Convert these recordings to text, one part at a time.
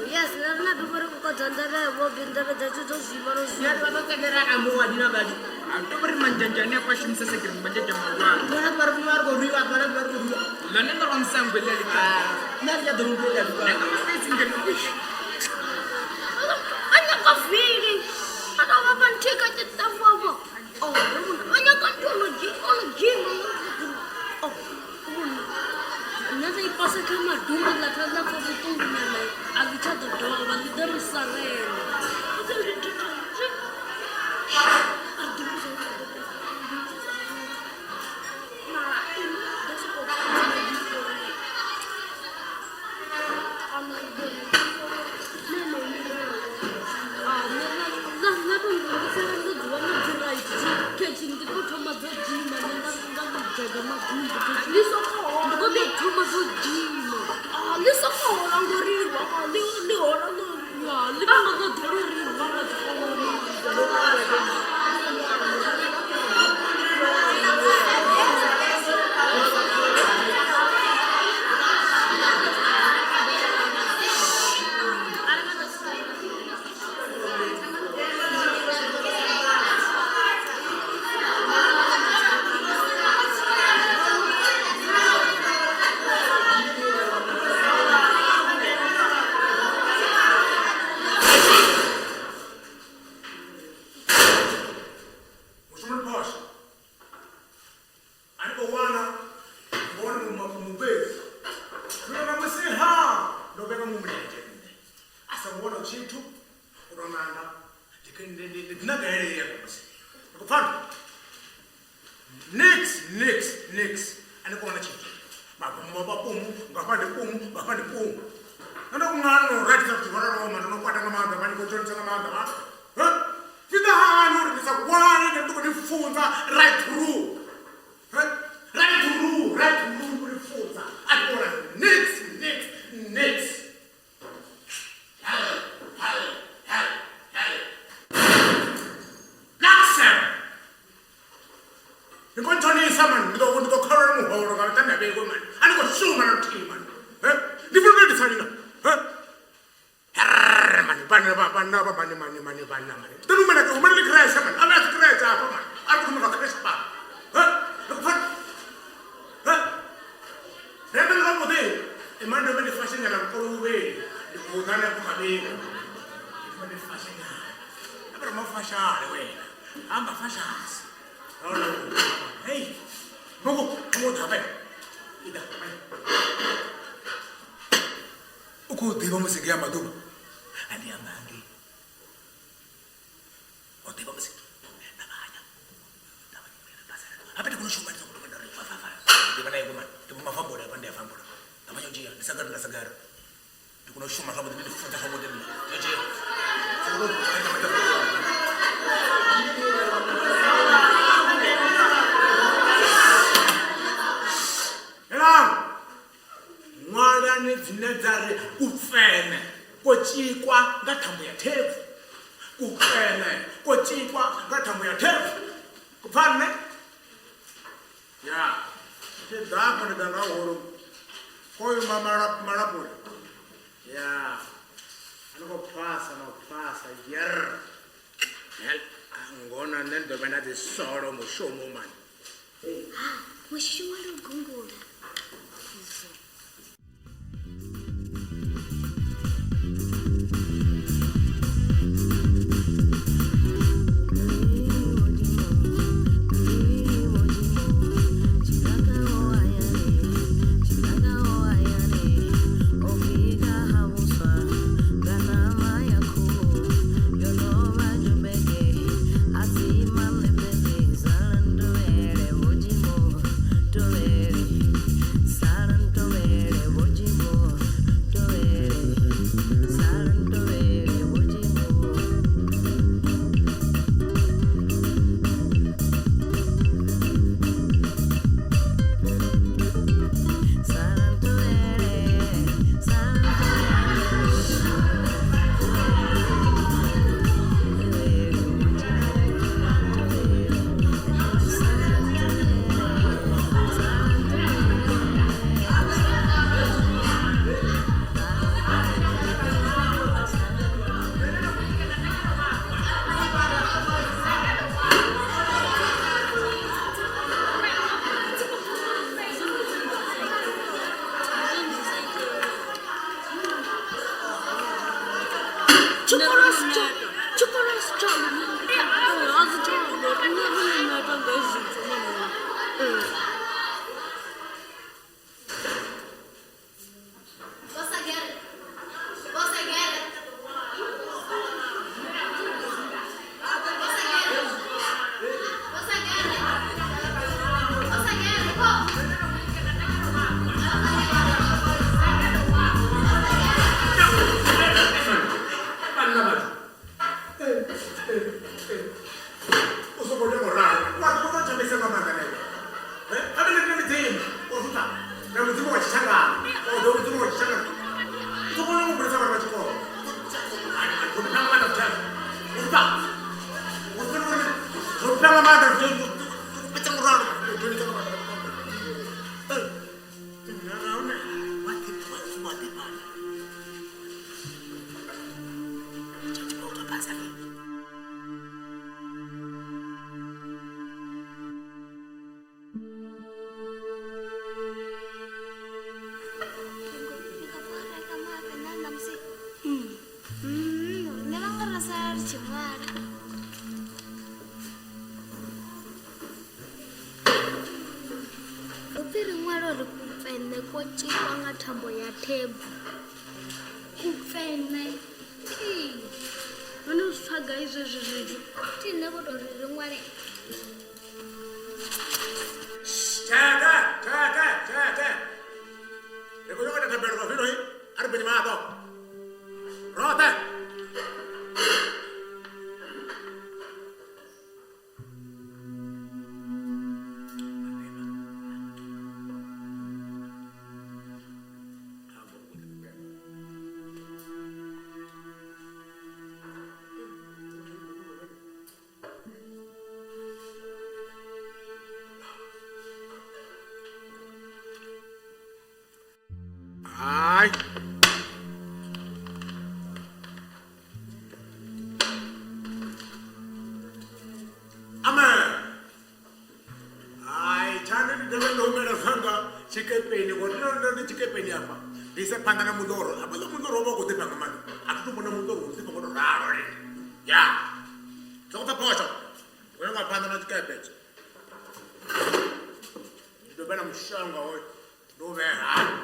Yes, nṋe ri na biko ri kokodza nḓevhe vho bi nḓevhe dzashu dzo zwima no zwima. Nṋe vha tendela a muwa dina vhadi. A to ri manjanjane a kwa shumisa sekere manjanja mahulwane. Vhona vha ri vha ri khou rwiwa vhona vha ri khou rwiwa. Ḽone ḽo nsangwe ḽa ḽi Nṋe a thi tsha ḓo muthu ḽa ḽi. Nga mafhedzi ngeno. A nyaka vili. A to vha nthika tshitafu afho. Oh, a nyaka nthu ono ono dzhima. Oh, nṋe ndo i pasa kha madumbu ḽa kha ḽa pfa vhuṱungu nyana a ḽi tsha ḓo dovha ḽi ḓo ri salela. Ḽi soko hola ngori ḽi hola ḽi vha nga ḓo ḓo ri rwa nga tshikoloni. Mushumo ndi phosho. A ni khou wana ndi khou wana mubedzi. Zwino ṋamusi ha ndo vhenga mu mulenzhe nṋe. A songo wana tshithu u tou nanga ndi ḓi na gaelea ṋamusi. Ni khou pfana? Nix nix nix a ni khou wana tshithu. Mapumu mapumu ngafha ndi pumu ngafha ndi pumu. Nṋe ndo ṅala no ratisa fhutsi vho raloho mani ndo no kwata nga maanḓa mani khou tshonisa nga maanḓa mani. Zwi ḓa hani uri ndi sa wane ndi khou ni funza right through. Right through, right through ndi khou ni funza. A thi khou wana nix nix nix. Laxem. Ni khou ntshonisa mani ndi ḓo ndi ḓo khaulelwa muholo nga nṱhani ha vheiwe mani. A ni khou shuma na luthihi mani. Ndi funa u tou itisa lina. Herr mani vhana vha vhana vha mani mani mani vhana mani. Ḓo humela humela ni creche mani. A vha si creche hafha mani. A ri khou thoma zwa creche fhano. Ni khou pfa? Rembe zwavhuḓi. Ima ndo vhe ndi fashe nyana mukoluvhe. Ndi khou ḓa hanefho kha vheiwe. Ndi ndi fashe nyana. Abra mafashale wena. Hamba fashasi. Hey. Buku, buku ḓa Ida. U khou ḓivha musi ngea maḓuvha a ndi amba hangei. O ḓivha musi ṱavhanya. Ṱavhanya. Habe ndi khou shuma ndi songo tou ri fa fa fa. Ḓivha na iwe mani. Ndi vho mafambula hafha ndi a fambula. Ṱavhanya u dzhia ndi sagara nda sagara. Ndi kona u shuma zwavhuḓi ndi funza zwavhuḓi nṋe. Ndi dzhia. Hello. Ṅwalani dzine dza ri kupfeme kwo tshikwa nga thambo ya thebvu. Kupfeme kwo tshikwa nga thambo ya thebvu. Kupfa. Pfani ne? Ya. Tshi ḓa hafha ndi ḓa nga holo. Khoyu malapule. Ya. A ni khou phasa na u phasa. Yerr. Hell, ngona nṋe ndi ḓo vha nda dzi solo mushumo mani. Ha, mushumo ndi u gungula. U songo ita ngauralo wa ḓo ṱoḓa tshamisa nga maanḓa na iwe a ndi ndi mudzimu o zwi na mudzimu wa tshitshangana o ḓo mudzimu wa tshitshangana u songo nyanga u bulisa vhana vha tshikolo zwo fhira nga maanḓa fhedza ngauralo Hupfi ri ṅwala uri kupfeṋe kwo tikwa nga thambo ya thebvu. Kupfeṋe ii Vho no zwi pfa gai zwezwi zwithu? Thi nṋe vho tou ri ri ṅwale. Tsheke, tsheke, tsheke. Ri khou nyanga u ita thabelo zwa zwino, a ri penye maṱo. Roṱhe. Hai. Amen. Hai, tshani ndi dovhe ndo humela zwanga tshikepeni ngori ndo ndo ndi tshikepeni afha ndi ise phanḓa na muḓoro hafhaḽa muḓoro wo vha u khou ḓifha nga maanḓa a thi tu vhona muḓoro u ḓifha ngo to ralo lini ya songo pfa phosho u ya nga phanḓa na tshikepe ndi ḓo vha na mushonga hoyo ndo u vhea hani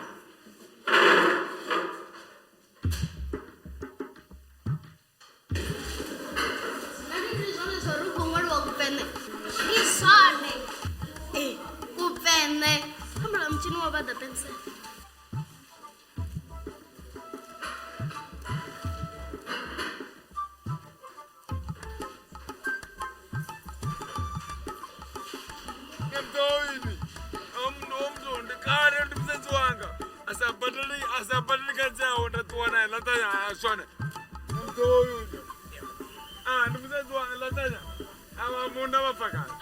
Nani ndi zwone zwa uri hu khou ṅwaliwa kupfeṋe? Ndi zwone. Ee, kupfeṋe. Humbula mutshini wa vhaḓa pensele. Mtoini omntu ndi kale ndi musadzi wanga a sa badeli a sa badeli khadzi awe nda ṱuwa naye ḽaṱanya a swane mtoyu a ndi musadzi wanga ḽaṱanya avha munda vha pfa kale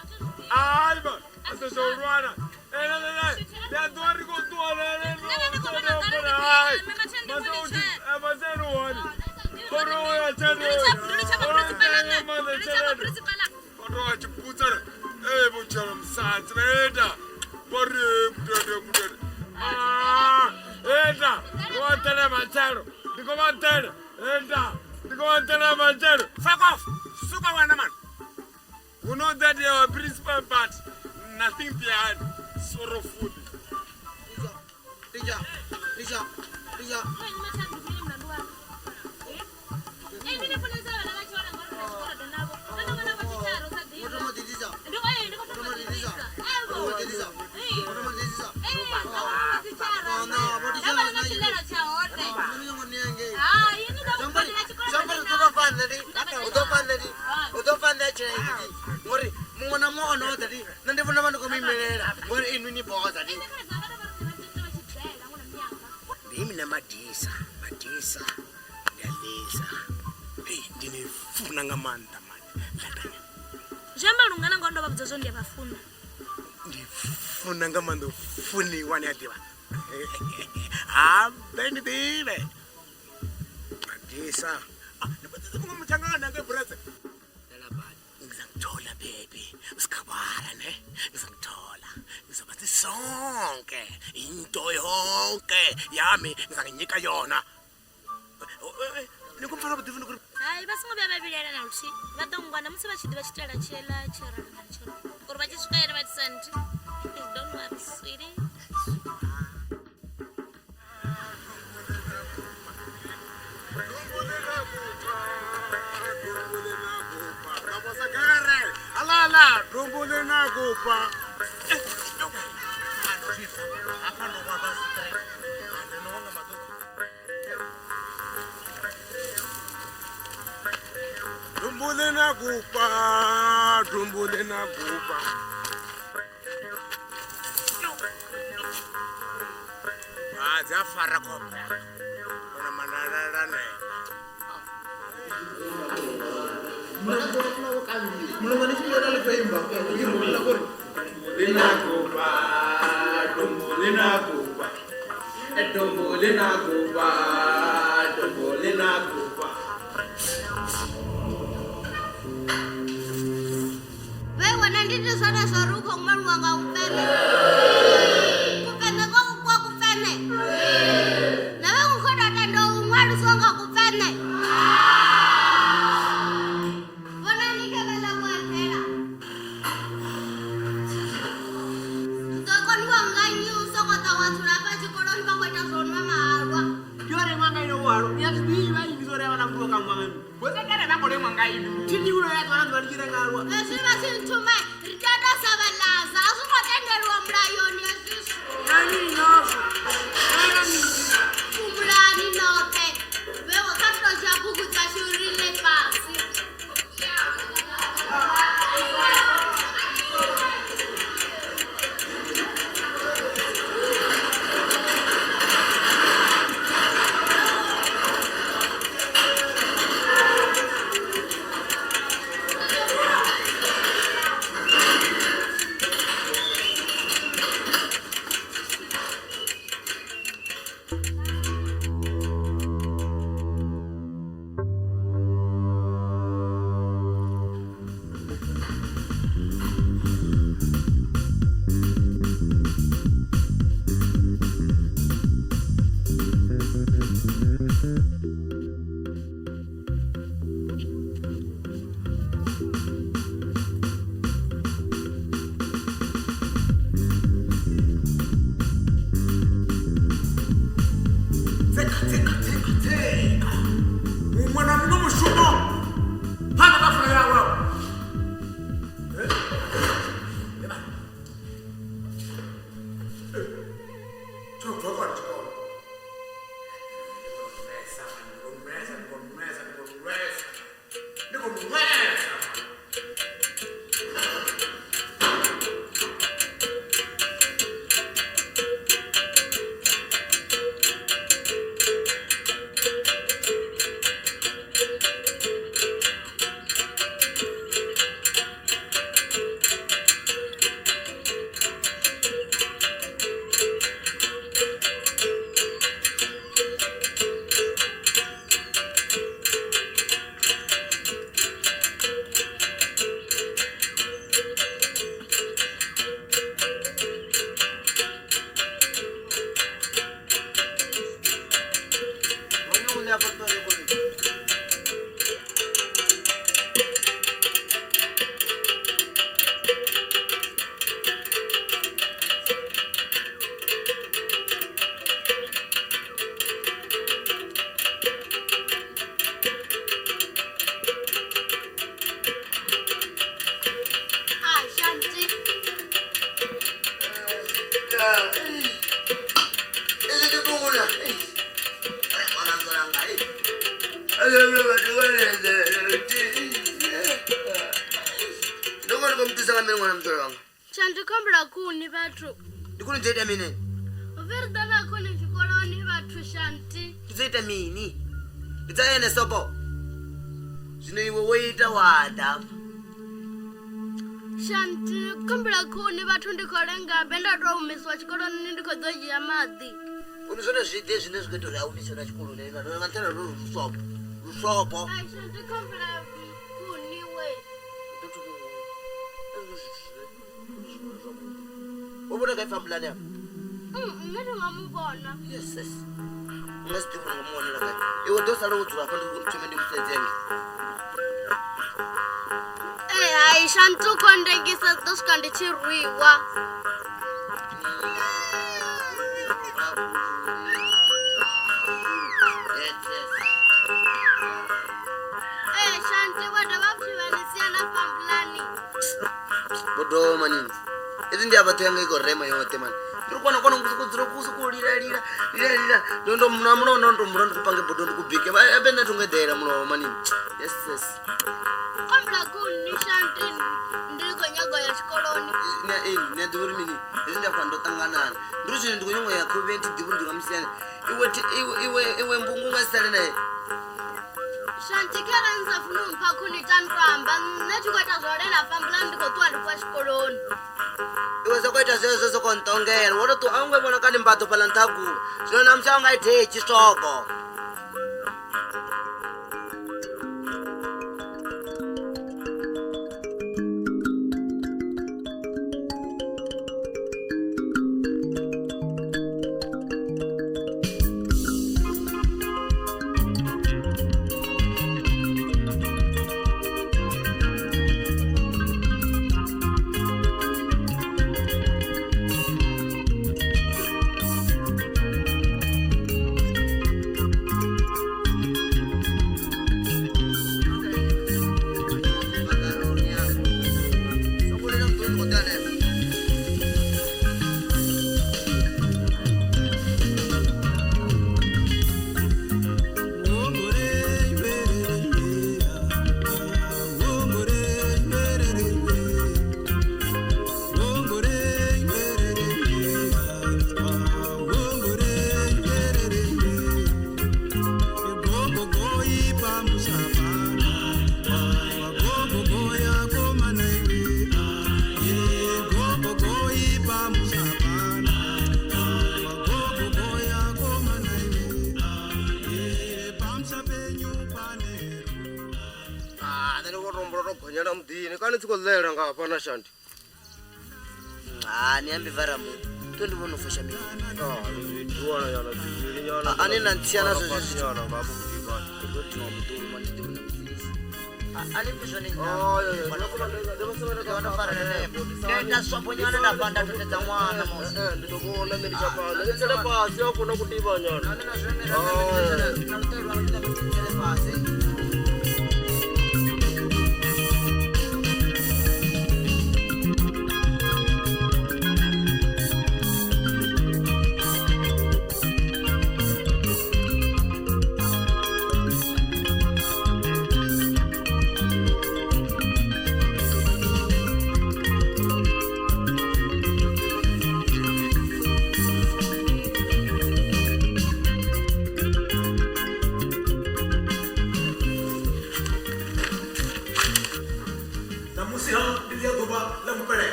mpotsa re ee botšhelo mosatse eta ba re motete motete eta ke batele matšhelo di ko batele eta di ko batele matšhelo. Fuck off, suka wena man. We know that you are principal, but nothing behind. Sorrowful. Teacher, teacher, teacher. Ngori muṅwe na muṅwe ono ḓa nṋe ndi vhona vha ndi khou mu imelela ngori inwi ni boza ndi Ndi mina Madisa, Madisa. Ndiyalisa. Hey, ndinifuna nga maanḓa mani. Latanya. Zwi amba lungana ngo ndo vha vhudza zwo ndi a vha funa. Ndifuna nga maanḓa u funiwa ni a ḓivha. Habe ndi ḓivhe. Madisa. Ah, ni vhudzise muṅwe mutshangana ngei Buretse. Ngizangithola baby. Usikhabala ne. Ngizangithola. Ngizoba sisonke. Into yonke yami ngizanginika yona. Ni kumfana vhuḓifuni kuri Hai, vha songo vhuya vha vhilaela na luthihi. Vha ḓo ngwana musi vha tshi ḓivha tshitaela tshiela tshiralo na tshiralo. Uri vha tshi swika hayani vha tisa nthi. Don't worry, sweetie. Alala, dumbu linakupa. Dumbu linakupa, dumbu linakupa. Ah, dzi a fara khombe. Ona manalala ne. Mulongo ni tshi vhona ḽi khou imba ndi humbula uri Linakupa, dumbu linakupa. Dumbu linakupa, dumbu linakupa. Vhe wena ndi ndi zwone zwa uri u khou ṅwaliwa nga kupfeme. Kupfeme kwa kwa kupfeme. Na vhe u khou tou tenda u ṅwaliswa nga kupfeme. Vhonani kha vhaḽa vho eḓela. Zwi ḓo koniwa nga nnyi u sokou ṱwa wa dzula hafha tshikoloni vha khou ita zwa u nwa mahalwa. Ndi uri ṅwanga ino vhuhalo ni a zwi ḓivha inwi zwo ri avha na muthu wa kangwa nga inwi vhosekere vha khou lengwa nga inwi thi ndi ulo ya ḓuvha na ḓuvha ndi tshi renga halwa. Hezwi vha tshi nthume ri tea u tou sa vha ḽaza, a zwo ngo tendeliwa mulayoni hezwi zwithu. Na mini nazwo? Na mini? Fhumulani noṱhe. Vhewe kha ri tou dzhia bugu dzashu ri ḽe fhasi. Shanti. Ndokonikomtusa nga mini ṅwana mutswelo wanga? Shanti khombela khuni vhathu. Ndi khuni dzo ita mini? Upfi ri ḓa na khuni tshikoloni vhathu Shanti. Ndi dzo ita mini? Ndi dza ene sobo. Zwino iwe wo ita wa ḓa afha. Shanti khombela khuni vhathu ndi khou lenga be nda tou humiswa tshikoloni ndi khou ḓo dzhia maḓi. Uri zwone zwi ḓe zwine zwi khou ita uri a humiswe na tshikoloni nga nṱhani ha uri lusobo lusobo. Ai Shanti khombela khuni we. Wo vhona gai fambulani afha? Nṋe thi nga mu vhona. Yes, yes. U nga si ḓivhi uri nga mu wanela gai. Iwe ḓo sala wo dzula hafha ndi thome ndi musedzenge. Ee hai Shanti u khou ndengisa ḓo swika ndi tshi rwiwa. Yes, yes. Ee Shanti vha dovha futhi vha ni sia na fambulani. Bodo manini. Hezwi ndi a vhathu yanga i khou rema yoṱhe mani. Ndi ri kona kona ku dzula ku sokou lila lila lila lila. Ndo ndo mula mulomo ndo ndo mula ndi ku pange bodo ndi ku bike. Abe nṋe thi ngo eḓela mulomo manini. Yes, yes. Khombela khuni Shanti ndi khou nyaga u ya tshikoloni. Ni a ini ni a ḓivha uri mini hezwi ndi afha ndo ṱanganana. Ndi uri zwino ndi khou nyanga u ya khovheni thi ḓivhi uri ndi nga musiani. Iwe thi iwe iwe iwe mbungu nga si sale naye. Shanti kharali ni sa funi u mpha khuni itani to amba nṋe thi khou ita zwa u lela fambulani ndi khou ṱuwa ndi khou ya tshikoloni. Iwe soko ita zwezwo soko nṱongela wo to ṱuwa a u ngo vhona kani mbaḓo fhaḽa nṱha ha guvha. Zwino ṋamusi a u nga i thetshi sobo. Nṋe ndi vho tombola to gonyela muḓini kani tshi khou ḽela nga hafha na Shanti. Ha ni ambi varamu to ndi vhono fusha mini. Duwana nyana dzivhili nyana. Ani na ntsiana zwo zwi zwithu. Nyana nga hafho vhudivhani. Ndo thoma muḓulu mani ndi vhona vhudzisa. Ani pfi zwone ndo fara henefho. Nda swapo nyana nda fha nda thotedza ṅwana mos. Ndi ḓo vhona nṋe ndi tsha phanḓa. Ni tsele fhasi a kona kutivha nyana. Nṋe na zwone na luṱalu lwa ndi tsele fhasi.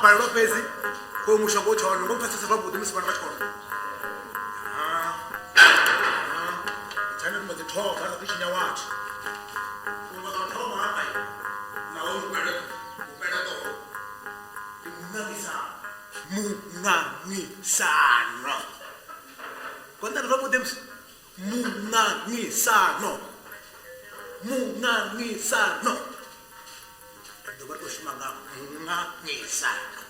Balelwa fhedzi khoyu mushonga u tshone ngo pfesesa zwavhuḓi musi vhana vha tshikolo. Tsane mbo ḓi thoma sa ḓi tshinya wathu. U ḓo thoma hafha na u mupele mupele to. Ndi munangisano. Munangisano. Konḓa zwavhuḓi musi Muṅaṅisano, muṅaṅisano. Ri ḓo vha ri khou shuma nga muṅaṅisano,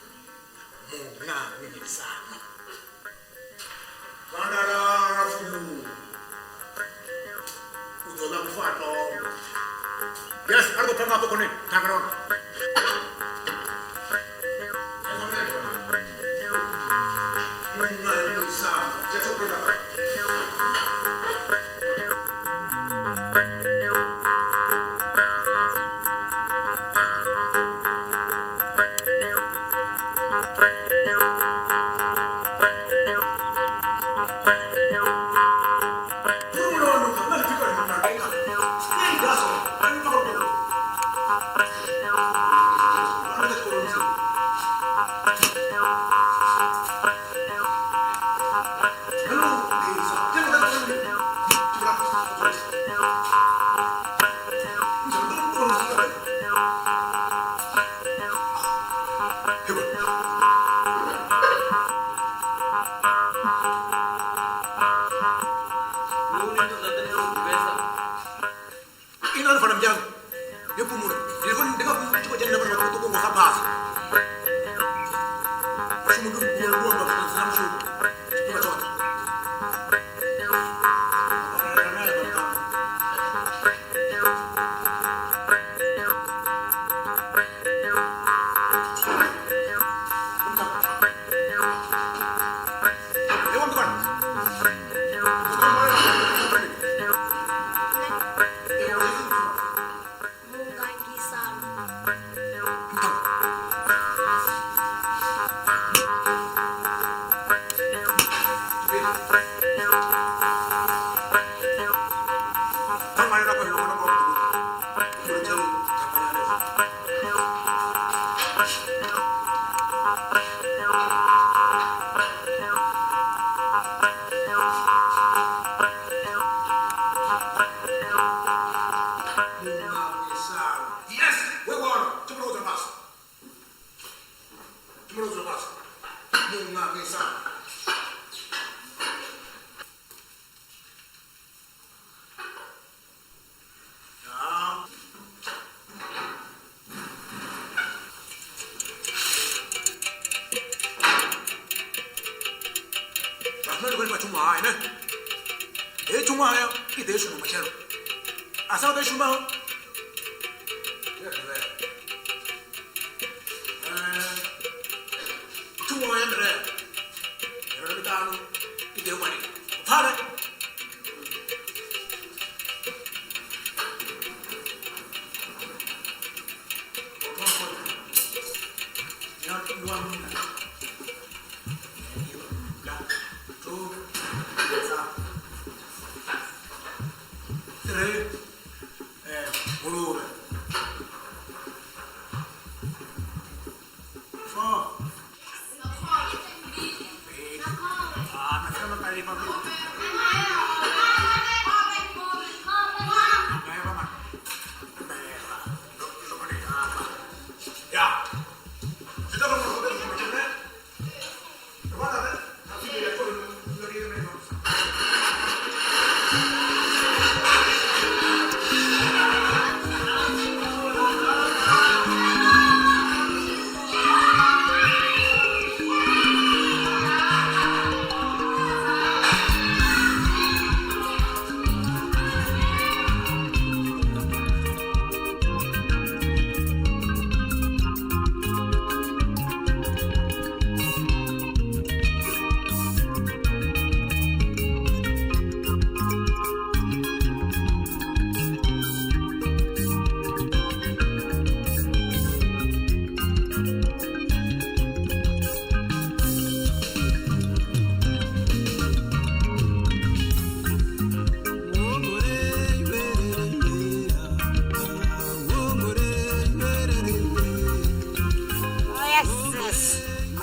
muṅaṅisano. Vhandalapfu u ḓo ḽa mufatombo. Yes, a ri ḓo pfa nga hafho khoneni, thangana wanga.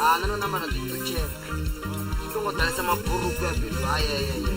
Ah, nṋe ndo namba nda ḓiṱutshela zwi tongo ḓalesa maburuku ya fhethu ayayaya.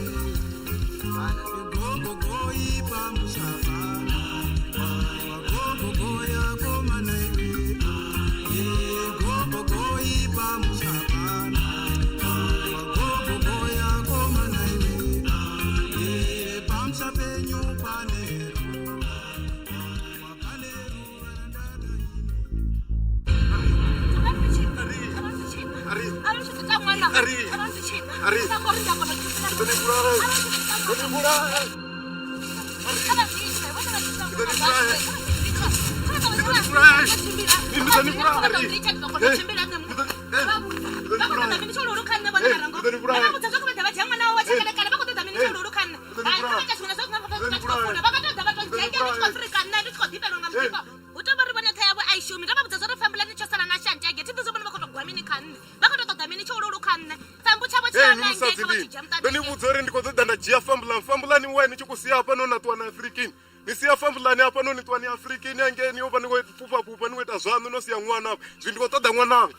Hu tou vha ri vhone kha yavho a i shumi. Ndo vha vhudza zwo ri fambulani tsho sala na shanti age thi ḓi zwo vhone vha khou tou gwa mini kha nṋe, vha khou tou ṱoḓa mini tshiululu kha nṋe. Fambu tshavho tshi Hey, hone hangei musadzi kha vha ndi tshi dzhia muṱani ndo ni hangei. vhudza uri ndi khou ṱoḓa nda dzhia fambulani fambulani we ni tshi khou sia hafhanoni na ṱuwa na Afrikini ni sia fambulani hafhanoni ṱuwa ni Afrikini hangei yo vha ni khou fhufha fhufha ni khou ita zwaṋu no sia ṅwana afha zwino ndi khou ṱoḓa ṅwananga.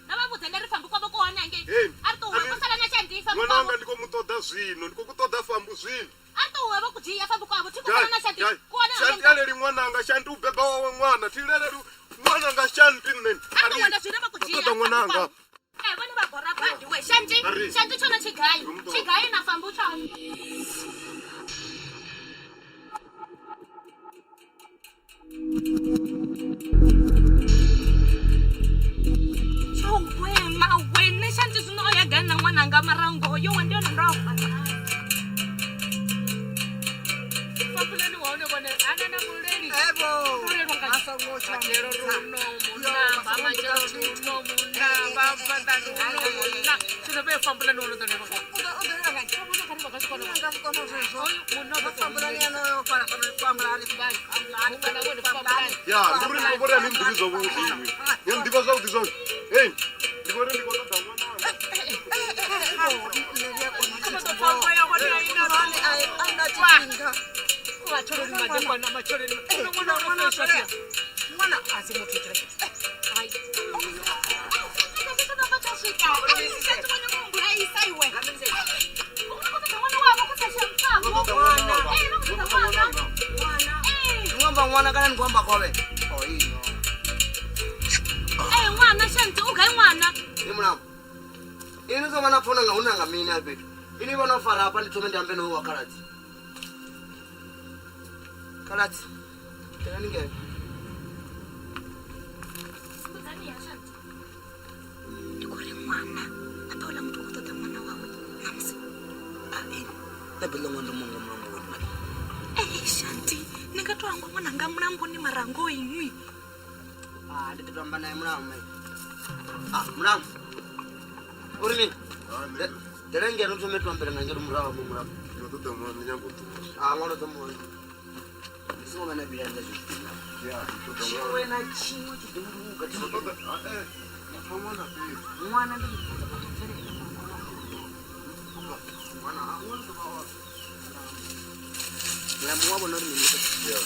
Ndo vha vhudza nda ri fambu kwavho ku hone hangei. Hey, A ri ṱuwe ani- ko sala na shanti fambu ṅwananga kwavho. ndi khou mu ṱoḓa zwino ndi khou ku ṱoḓa fambu zwino. A ri ṱuwe vho ku dzhia fambu kwavho thi ku Gai, sala na shanti gai. ku hone hangei Shanti muṱani. aleli ṅwananga shanti u beba wawe ṅwana thi leleli ṅwananga shanti nṋe. A ri ṱuwe nda zwino vha ku Ndi dzhia khou ṱoḓa fambu ṅwananga. kwavho. Eh, vhone vha bora badi we shanti Ari. shanti tshone tshigai Ndi khou mu ṱoḓa. tshigai na fambu tshone. Tshowe mawe nṋe shanti zwino o ya gai na ṅwananga mara ngoho yo we ndi yone ndo afha Fambulani wa hone vhone ana na muleli. Muleli wanga. Matshelo runo munamba, matshelo runo munamba, mvanḓani uno munna. Zwino vhe fambulani wa hone ḓo lelwa nga. Oyu munna u ḓo tou Ya, ndi uri ndi khou vhori a ni nḓivhi zwavhuḓi inwi. Ni a nḓivha zwavhuḓi zwavhuḓi. Hey, ndi khou ri ndi khou ṱoḓa ṅwananga. Ni khou amba ṅwana kana ni khou amba khovhe? Oh, ino. Ṅwana shanti u gai ṅwana? Ni mulamu. Ini ni songo na pfona nga hune nga mini hafha fhethu. Ini vhona u fara hafha ndi thome ndi ambe na uyu wa khaladzi. Khaladzi. Tena ni ngeno. Ndi khou ri ṅwana hafha houḽa muthu u khou ṱoḓa ṅwana wawe ṋamusi. Ah, ini. Nṋe beḽa ṅwana ndo muhanga mulamboni mani. Ee shanti ni nga to hangwa ṅwananga mulamboni mara ngoho inwi. Ah, ndi ḓo amba naye mulamu mai. Ah, mulamu. Uri mini? Ḓela ngeno thome tu ambela nga ngeno murahu mo mulamu. Ndi khou ṱoḓa ṅwana, ndi nyanga u ṱuwa. Ah, ṅwana u ḓo muwana. Ndi songo vha na vhilaela zwo zwifhinga. Ya, ndi ṱoḓa Tshiṅwe ṅwana. na tshiṅwe tshi ḓo luga. Ndi khou ṱoḓa eh, ndi pfa ṅwana fhedzi. Ṅwana ndi mubvunza o tou bvelela. Ṅwana ha ṅwana ḓo vha wa. Mulamu wa vhona uri mini? Ya.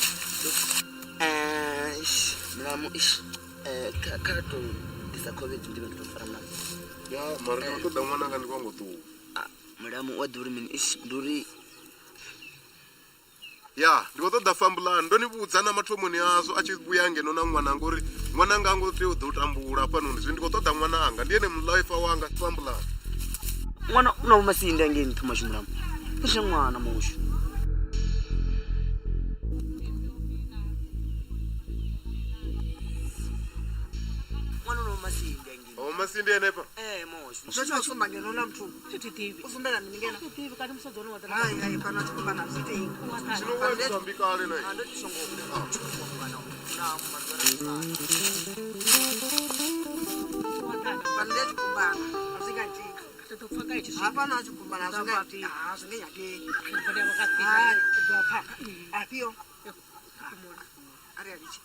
Eh, ish, mulamu ish. Eh, kha kha to ḓisa khovhe dzi ndi vhe ndo to fara mulamu. Ya, mara ndi khou ṱoḓa ṅwananga ndi khou ngo ṱuwa. Ah, mulamu wa ḓivha uri mini? Ish, ndi uri Ya, ndi khou ṱoḓa fambulani. Ndo ni vhudza na mathomoni azwo a tshi vhuya ngeno na ṅwananga uri ṅwananga a ngo tea u ḓo tambula hafhanoni. Zwino ndi khou ṱoḓa ṅwananga, ndi ene muḽaifa wanga fambulani. Ṅwana u na vhomasindi angei nṱha mashu mulamu. Ndi zwa ṅwana mushu. Ṅwana u na vhomasindi angei. O masindi henefha? Eh, moshu. Zwo tsho sumba ngeno na muthu. Thi ḓivhi. U sumbela mini ngeno? Thi ḓivhi kani musadzi wone wa ḓa. Hai hai fhano a tshi khou vha zwi tei. Zwino wa ndi sambi kale na. Ah, ndo ti songo na Fhano ndi a tshikumbana a zwi nga itiki. Ri ḓo pfa nga hetshi Hafhano a tshikumbana a zwi nga itiki. Ah, zwi nga nyakei. Vhone vha ka Hai, ḓo pfa. Afhio? Ari a litshe.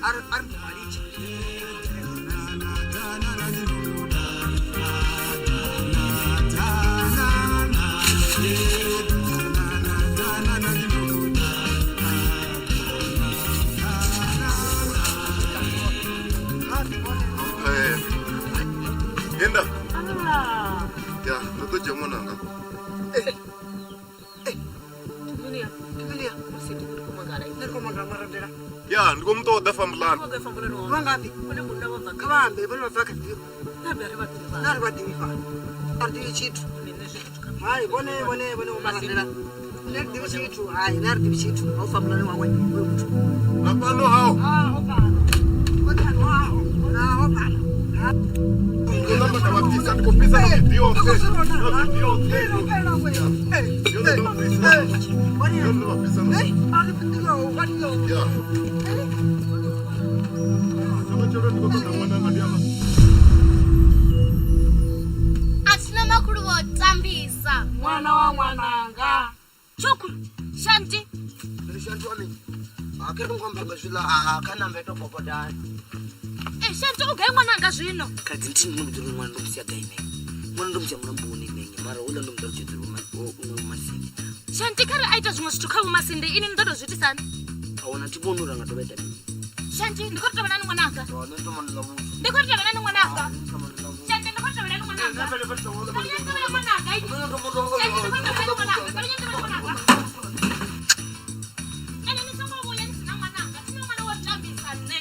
Ari ari muthu a litshe. Eh, Ndo ḓo dzhia ṅwananga. Ya, ndi khou mu ṱoḓa Fambulani. Vha ngafhi? Kha vha ambe vhone vha bva kha fhio? Na ri vha ḓivhi fhano. A ri ḓivhi tshithu. Hai vhone vhone vhone vho Marandela. Nṋe ri ḓivhi tshithu. Hai nṋe a ri ḓivhi tshithu. Ha u Fambulani wawe hoyo muthu. Na fhano hao. Ha ho fhano. Ho fhano haho. Haho fhano. Ndo namba nda vha fhisa, ndi khou fhisa na miḓi yoṱhe. Na miḓi yoṱhe. Yo ndo vha fhisa. Yo ndo vha fhisa na. Ya. Matshelo ndi khou ṱoḓa ṅwananga ndi amba. A thina makhulu vho tambisa. Ṅwana wa ṅwananga. Tshuku, Shanti. Ri Shanti wa mini? Ha khe ri ngo amba nga zwiḽa ha kha namba ito popotani. Eh, Shanti u gai ṅwananga zwino? Kha dzi nthihi ndi vhudza uri ṅwana ndo musia gai nṋe. Ṅwana ndo musia mulamboni nṋe mara houḽa ndo mu ṱalutshedza uri u Masindi. Shanti kha ri a ita zwiṅwe zwithu kha vho Masindi ini ni ḓo tou zwi itisani? Ahuna thi vhoni uri a nga dovha ita mini. Shanti ndi khou ri tovhelani ṅwananga. Nṋe ndo mona ḽa vhuswa. Ndi khou ri tovhelani ṅwananga. Shanti ndi khou ri tovhelani ṅwananga. Ṱavhanya tovhela ṅwananga. Shanti ndi khou ri tovhelani ṅwananga. Ṱavhanya tovhela ṅwananga. Ene ni songo vhuya ni si na ṅwananga. Thi na ṅwana wa tambisa nṋe.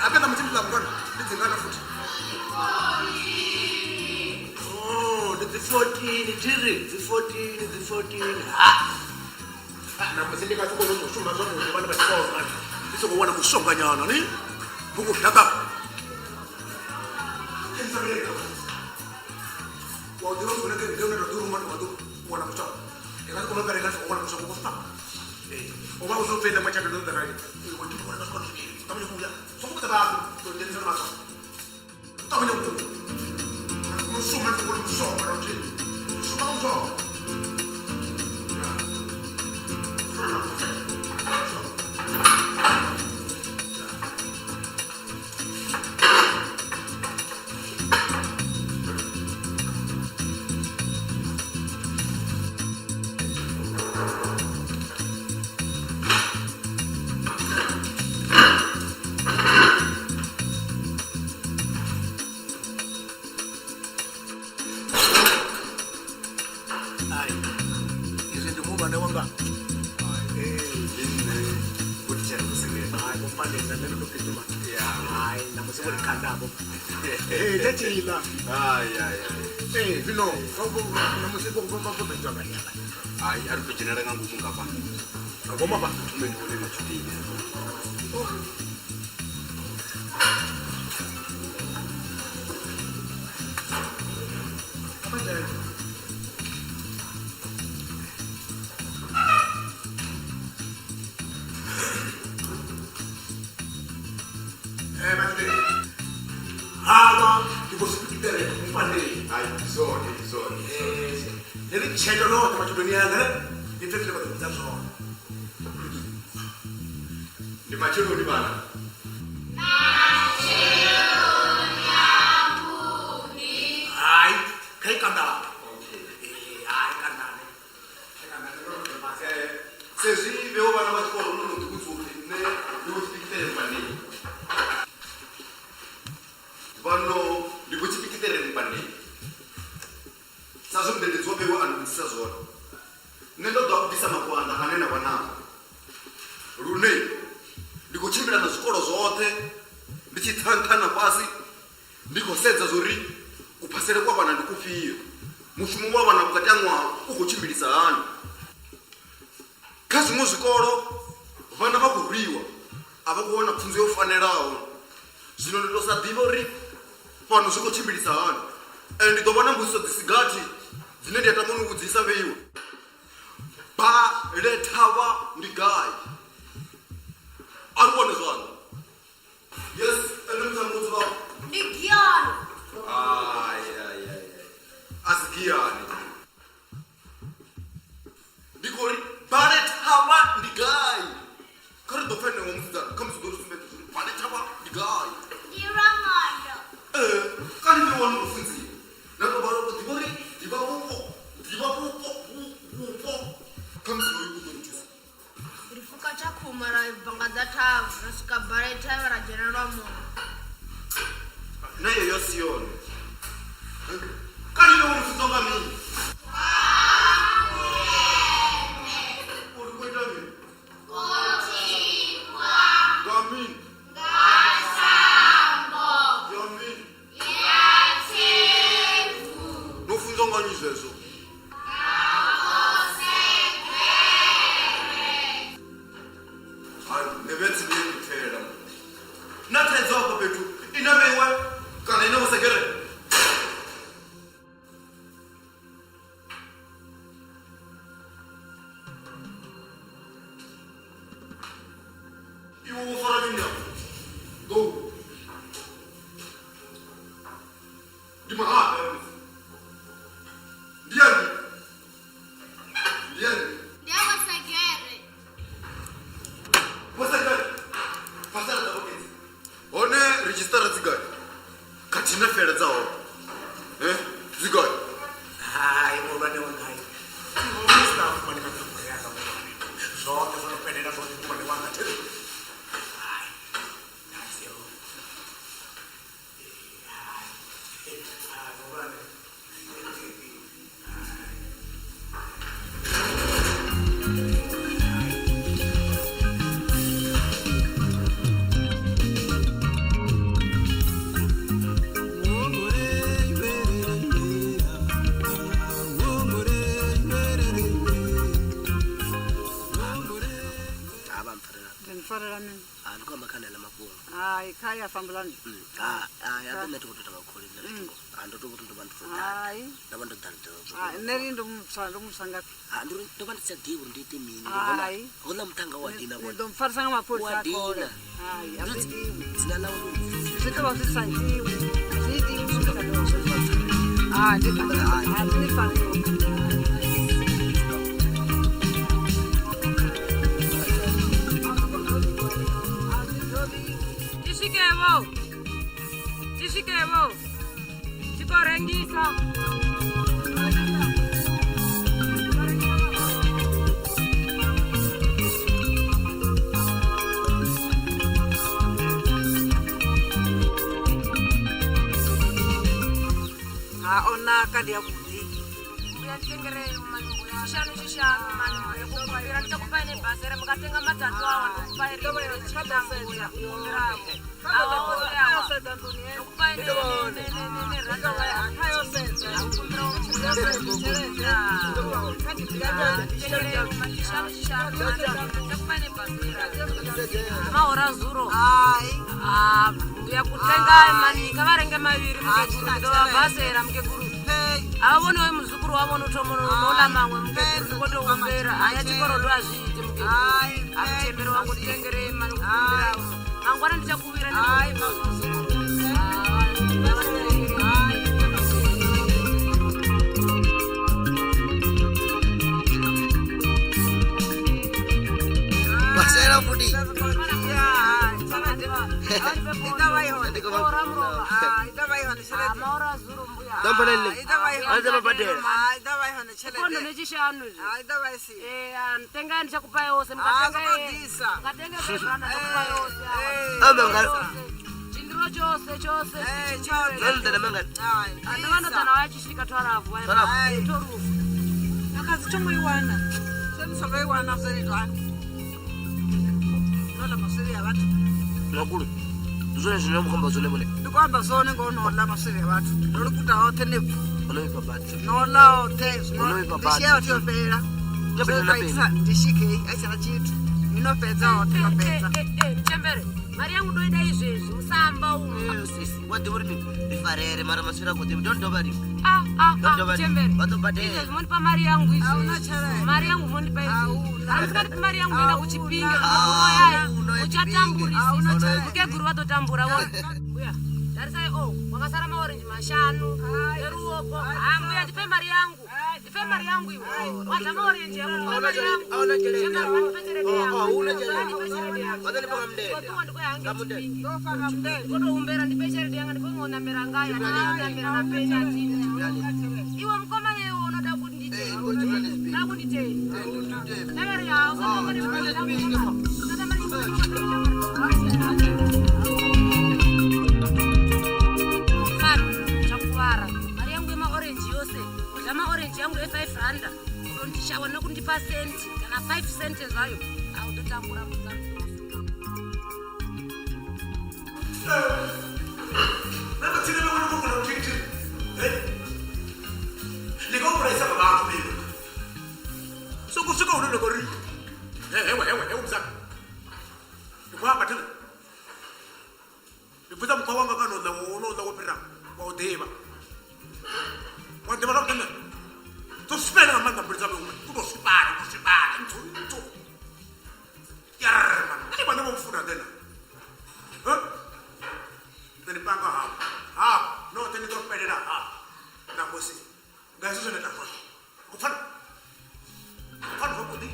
Ape na mutshimbila mngwana ndi dzingana futhi Oh, ndi dzi 14 thiri dzi 14 dzi 14 ha na musi ndi nga si kone u shuma zwavhuḓi vhana vha tshikolo mani ndi songo wana mushonganyana ni bugu daka wa ḓivha une ke une ḓo ruma wa ḓo wana mushonga ndi nga si kone u bereka ndi songo wana mushonga u sa o vha u so fhedza matshato ndo ḓa kale o ḓi vhona nga zwikolo zwivhili ṱavhanya kuya songo vhudza vhathu ḓo dzhenisa na maṱo ṱavhanya kuya musoma ndi kone mushonga na luthihi shuma nga mushonga Ai, izwi ndi muhulwane wanga. Hai, vho Mpandeni, na nṋe ndo tou fhindula. Hai, ṋamusi vho ri kandavho. Ee, tshetshila. Ee, zwino ṋamusi vho vho vho ḓo dzhia gai afha? Hai, a ri tou dzhenela nga ngomu ngafha. Nga ngomu afha? Thome ndi vhone matshudeni. Ee, matshudeni. Havha ndi vho Sipikitere Mpandeni. Hai, ndi zwone, ndi zwone. Ee, ni ri tsheo ḽoṱhe matshudeni anga ne ni pfe zwine vha ḓo vhudza zwone. Ndi matsheloni vhana. Hai, kha i kandane. Ee, hai kandane. Kha i kandane ro ri fhasi. Sezwi vheo vhana vha tshikolo no no ḓi vhudza uri nṋe ndi vho Sipikitere Mpandeni. Vhano ndi vho Tshipikitere Mpandeni. Sa zwe mudededzi wa vheiwa a ni vhudzisa zwone, nṋe ndo ḓa u bvisa makwanda ane na vha nao. Lune ndi khou tshimbila na zwikolo zwoṱhe ndi tshi tsa nṱha na fhasi ndi khou sedza zwa uri kuphasele kwa vhana ndi kufhio, mushumo wa vhana vhukati ha ṅwaha u khou tshimbilisa hani. Kha zwiṅwe zwikolo vhana vha khou rwiwa, a vha khou wana pfunzo yo fanelaho. Zwino ndi tou sa ḓivha uri fhano zwi khou tshimbilisa hani. Ende ndi ḓo vha na mbudziso dzi si gathi dzine ndi a tama u ni vhudzisa vheiwe. Balethavha ndi gai? A ri vhone zwanḓa. guma ra bva nga dza thavha ra swika bale thavha ra dzhena lwa muno. Na yeyo si yone. Kani no uri funzwa nga mini? Uri khou ita mini? Nga mini? Ya mini? No funzwa nga nnyi zwezwo? Hai, ne vhe tsini ye kuthela. Na thaidzo afha fhethu ina vheiwa kana ina vhosegere? Iwe wo fara mini afha? Go. Ndi mahala. Ndi ya nnyi? Ndi ya nnyi? Ndi ya Vho-Segere. Vho-Segere, phasela dza vhokedzi. Hone redzhisiṱara dzi gai? Khathihi na fela dza hone. Eh, dzi gai? Hai, muhulwane wanga hai. Ndi fumane kha ṱhogoro yanga muhulwane. Zwoṱhe zwo no fhelela zwoṱhe muhulwane wanga thi. Hai, that's yo. Hai, hai, muhulwane. Ha vha mpfarela. Ndi ni farela mini? Ha ndi khou amba kha ḽeneḽa mafhungo. Hai, kha ya fambulani. Ha hai habe nṋe thi khou tou tamba kholi nṋe zwithu. Ha ndo tou ndo vha ndo tou ḓaḓa. Hai. Ndo vha ndo ḓaḓa zwo. Hai, nṋe ri ndo muswa ndo muswa ngafhi? Ha ndi uri ndo vha ndi sa ḓivhi uri ndi ite mini. Houḽa Hai. houḽa muṱhannga wa dina Ni vhone. ḓo mpfarisa nga mapholisa Wa a khole. dina. Hai, a zwi itiwi. Dzina ḽawe ndo Zwi tou vha zwi sa itiwi. A zwi itiwi zwi sa itiwi. Hai, ndi a thi ni fareli. Tisvikevo, tisvikevo, tikorengisa. Ha o naka ndi yavhuḓi. Mbuya nditengerei mani mbuya chishanu chishanu mani mbuya kukumbira ndichakupai nebhasera mukatenga matatu awa ndokupai rimwe rechina mbuya kukumbiravo awa ose awa ndokupai neranda akukumbirawo mbuya kukumbira nditengerei mani chishanu chishanu mani ndichakupai nebhasera mahora zuro Ah, mbuya kutenga mani kavarenge maviri mukeguru ndovabhasera mukeguru avavonewe muzukuru wavo unotomonola mamwe mukeguru ndikotoumbera haya chikorodo hazviiti mukeguru amuchembere wangu nditengerei mani kukumbirawo mangwana ndichakuvira Basera futhi. Kondo nechishanu izvi. Tengai ndichakupai wose mukatenge zvezvana ndakupai wose awa. Amba ngari. Chindiro chose chose. Nonodana mangani? Andovanodana vachisvika twaravu Twaravu. torufu. Akazi thongo iwana. Zwe ni songo iwana zwe litwani. No ḽa maswiri a vhathu. Makulu. Ndi zwone zwine vha khou amba zwone vhone. Ndi khou amba zwone ngoho no ḽa maswiri a vhathu. Ndo lukuta hoṱhe nebvu. Ono vhifha badi. No ḽa hoṱhe. Zwino Ono vhifha ndi badi. shia vhathu yo fhela. Yo fhela na peni. Ndi shikei a tshena tshithu. Ino fhedza hoṱhe no fhedza. Chembere, mari yangu ndoida izvezvi musamba umu. Sisi, wa ḓivha uri mini? Ri farele mara maswiri a khou ḓivha. Don't dovha lini. Ah, ah, Don't ah, dovha lini. chembere. Vha ḓo badela. Izvezvi mondipa mari yangu izvezvi. Mari yangu mondipa izvezvi. Kana musikatipi mari yangu ndoenda kuchipinge kunoyaya. Uchatamburisisa. Mukeguru vatotambura vona. Mbuya, tarisai o, wakasara maorenji mashanu eruoko. Ah, mbuya ndipe mari yangu. Ndipe mari yangu iwe. Wadya maorenji yangu, ndipe mari yangu. Chembere, vandipe cherede yangu. Vandipe cherede yangu. Ndikotuwa ndikoyange chipinge. Ndikotoumbera ndipe cherede yanga ndikongonamera ngayo atinamera napeni atini. Iwe mukomana iwe unoda kunditei. Unoda kunditei. Namari yawo, usatamba nemukomana. Usatamba randa kutondishawa nekundipa senti kana 5 cent zvayo autotambura Sokusvika unonokori hewe hewe hewe musaka ndikwamba tiri ndi bvudza mukwa wanga kana uḽa wono uḽa wo fhira wa u ḓivha wa ḓivha zwavhuḓi nṋe dzo swifhela nga maanḓa mbilu dza vhuṅwe u tou swifhala u swifhala nthu nthu yarr man ani vhane vho mfuna ḓe na nṋe ni panga hafha hafha noṱhe ni ḓo fhelela hafha ṋamusi nga hezwi zwine nda zwone kupfana kupfana zwavhuḓi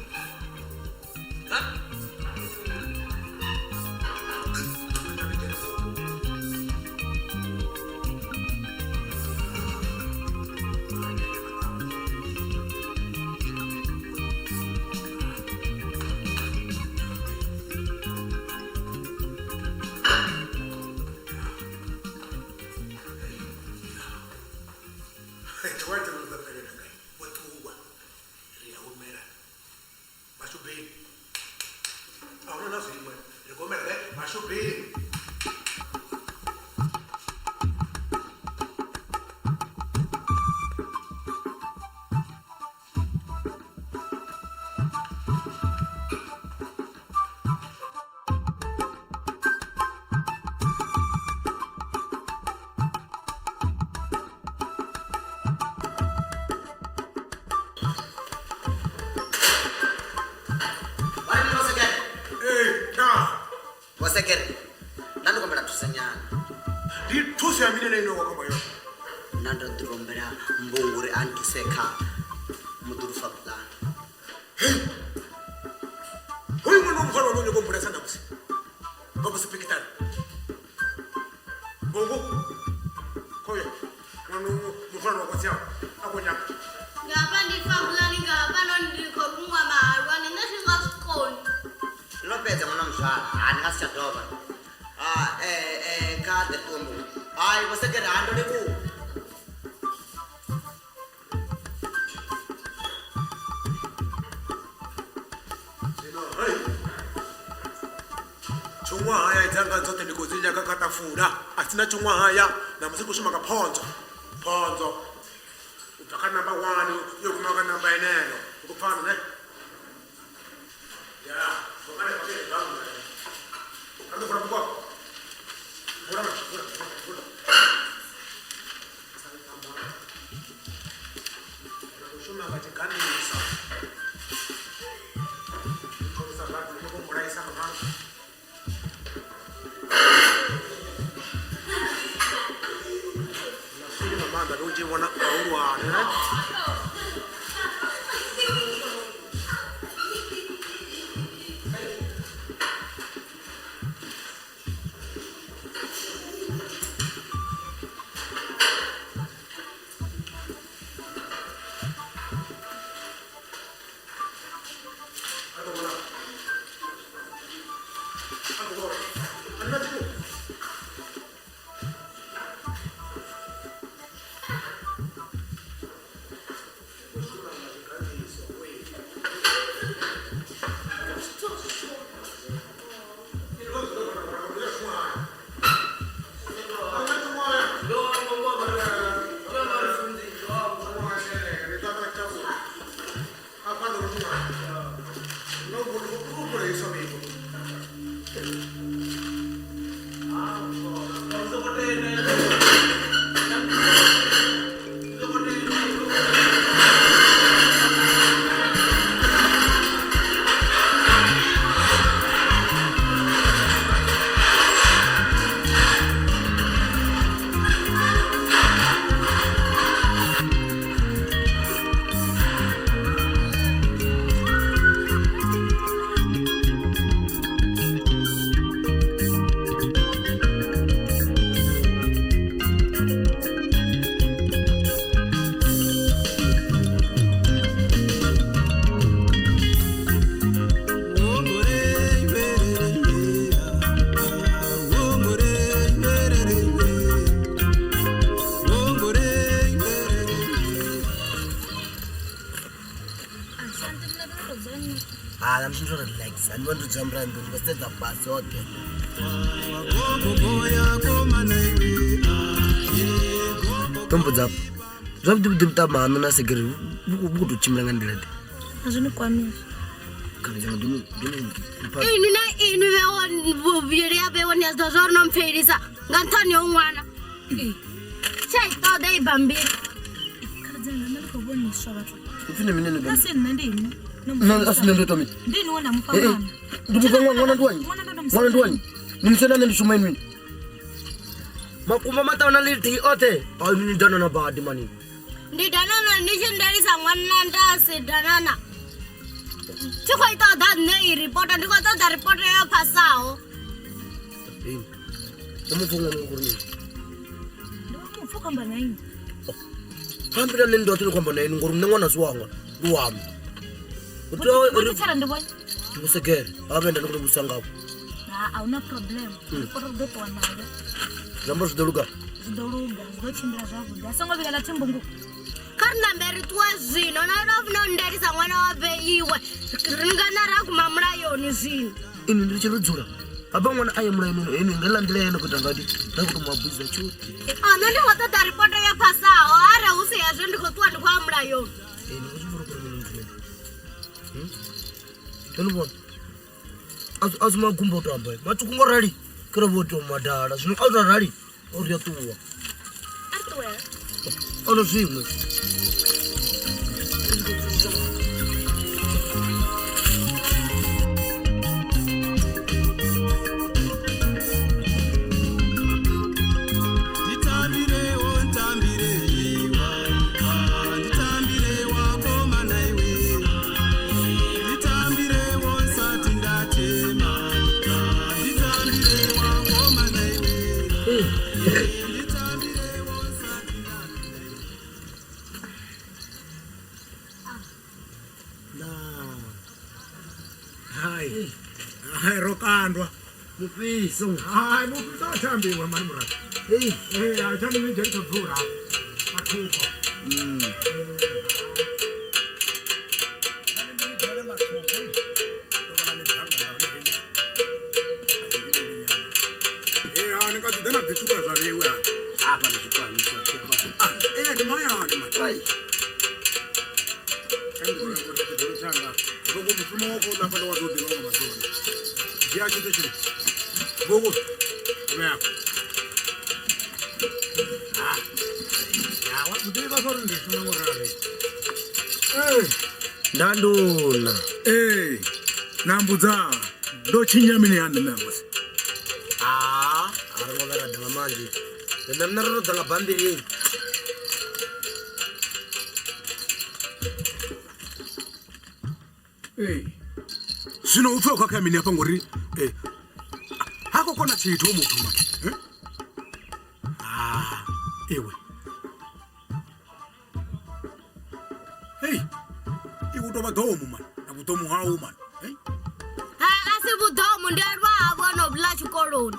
Tshiwete ri ḓo fhelela gai vho ṱuwa ri ya humela mashubeni a huna na zwiṅwe ri khou humela gai mashubeni. Wasekere nda ndi kombela thusanyana. Ndi thuso ya mini ine wa khomba yone? Nda ndo ḓi kombela mbungu uri a nthuse kha muḓulufa pulani. Hoyu ṅwana wa muzwala wanu nyoko mbulesa ṋamusi nga vho sipikitani mbungu khoyo ṅwana muzwala wa khotsi awe a khou nyaga. Ngafha ndi fambulani nga hafhanoni ndi khou nwa mahalwa ni nṋe thi nga zwi koni. Ndo fhedza ṅwana muzwala ha ndi nga si tsha dovha. Kha ḓe ṱuwe mbungu. Hai vho sekere ha ndo livhuwa. Zwino hei tshuṅwahaya dzanga dzoṱhe ndi khou dzi nyaga kha ṱafula a sina tshuṅwahaya ṋamusi khou shuma nga phonzo phonzo u bva kha namba one yo guma kha namba eneyo u khou pfana ne ya vula vula vula vula shuma nga tshiganisa thomisa vhathu ndi vho mulaisa nga maanḓa. Nga maanḓa ndi u tshi vhona vhahulwane ne. vha ndo dzhia mulandu ndi khou sedza fhasi hoṱhe. Ndo mbudza zwavhuḓi vhuḓi vhuṱama haṋu na segere vhu khou tou tshimbila nga nḓila ḓe. A zwi ni kwami hezwo. Inwi na inwi vhewo vhuvhili ya vhewo ni a zwi ḓivha zwa uri no mpfelisa nga nṱhani ho ṅwana. Tsha i ṱoḓa i bambiri. Khaladzi anga nṋe ndi khou vhoniswa vhathu. Upfi ni mini ni Na si nṋe ndi inwi. Nṋe a si nṋe ndo ita mini? Ndi inwi we na mufha Eh, eh, ṅwana. Ndi mufha ṅwana ṅwana ndi wanyi? Ṅwana ndo ndo Ṅwana ndi wanyi? Ni musena nṋe ndi shuma inwi. Makumba maṱanu na ḽithihi oṱhe. Ai ni dana na badi mani. Ndi danana ndi tshi ndelisa ṅwana nda si danana. Thi khou i ṱoḓa nṋe i ripota ndi khou ṱoḓa ripoto yo phasaho. Ini. Ndi mupfa ṅwana uri mini? Ndi wa mupfa khou amba na inwi. Hambira nṋe ndi ḓo khou amba na inwi ngori nṋe ṅwana si wanga ndi waṋu. U tea uri Vho ndi vhone. ndi vhusegere ha vhenda ndi khou vhusa ngavho. Ha a huna problem. Ripoto ri ḓo ṱuwa nayo. Zwi amba zwi ḓo luga. Zwi ḓo luga, zwi ḓo tshimbila zwavhuḓi. A songo vhilaela thimbungu. Kha ri nambe ri ṱuwe zwino na no no ndelisa ṅwana wa vheiwe. Ri nga na ra guma mulayoni zwino. Inwi ndi tshi ro dzula hafha ṅwana a ye mulayoni ene nga ḽa nḓila ye na khou ita ngadi nda khou tou mu abuza tshoṱhe. A nṋe ndi khou ṱoḓa ripoto yo phasaho arali hu si hezwo ndi khou ṱuwa ndi khou ya mulayoni. Ee, ni khou zwi vhona uri mini muthu nene. Ndo ni vhona. A si magumba u tamba. Matswuku ngo rali kha vho tou madala zwino a tou rali o ri a ṱuwa. A ri ṱuwe. Ono zwiṅwe. Hai. Hai ro kandwa. Mufhiso. Hai mufhiso a thambiwa mani murata. Hey. Eh, a thambi mi dzheni dzula. Mathuko. Eh, ani ka ḓi na ḓi zwa vheiwe. Hafha ndi tshikwamisa. Eh, ndi mahayani mani. Ai. Vhungu mushumo wa khou ḽa fhaḽa wa ḓo ḓivha nga maḓuvha. Dzhia tshithu tshine. Vhungu. Vhea. Ah. Ya, wa zwi ḓivha zwa uri ndi shuma ngo rali. Eh, Ndanduna. eh. Na mbudza. Ndo tshinya mini ya nṋe musi. Ah, a ri ngo vhera ḓa nga manzhi. Nṋe nṋe ro ḓa nga bammbiri heyi. Ee. Zwino u pfi o khakha mini hafha ngori eh ha khou kona tshithu hoyu muthu mani. Eh? Ah, iwe. Hey, iwe u tou vha ḓomu mani, na vhuḓomu hau mani. Hey. Ha a si vhuḓomu ndi lwa havho no vhuḽa tshikoloni.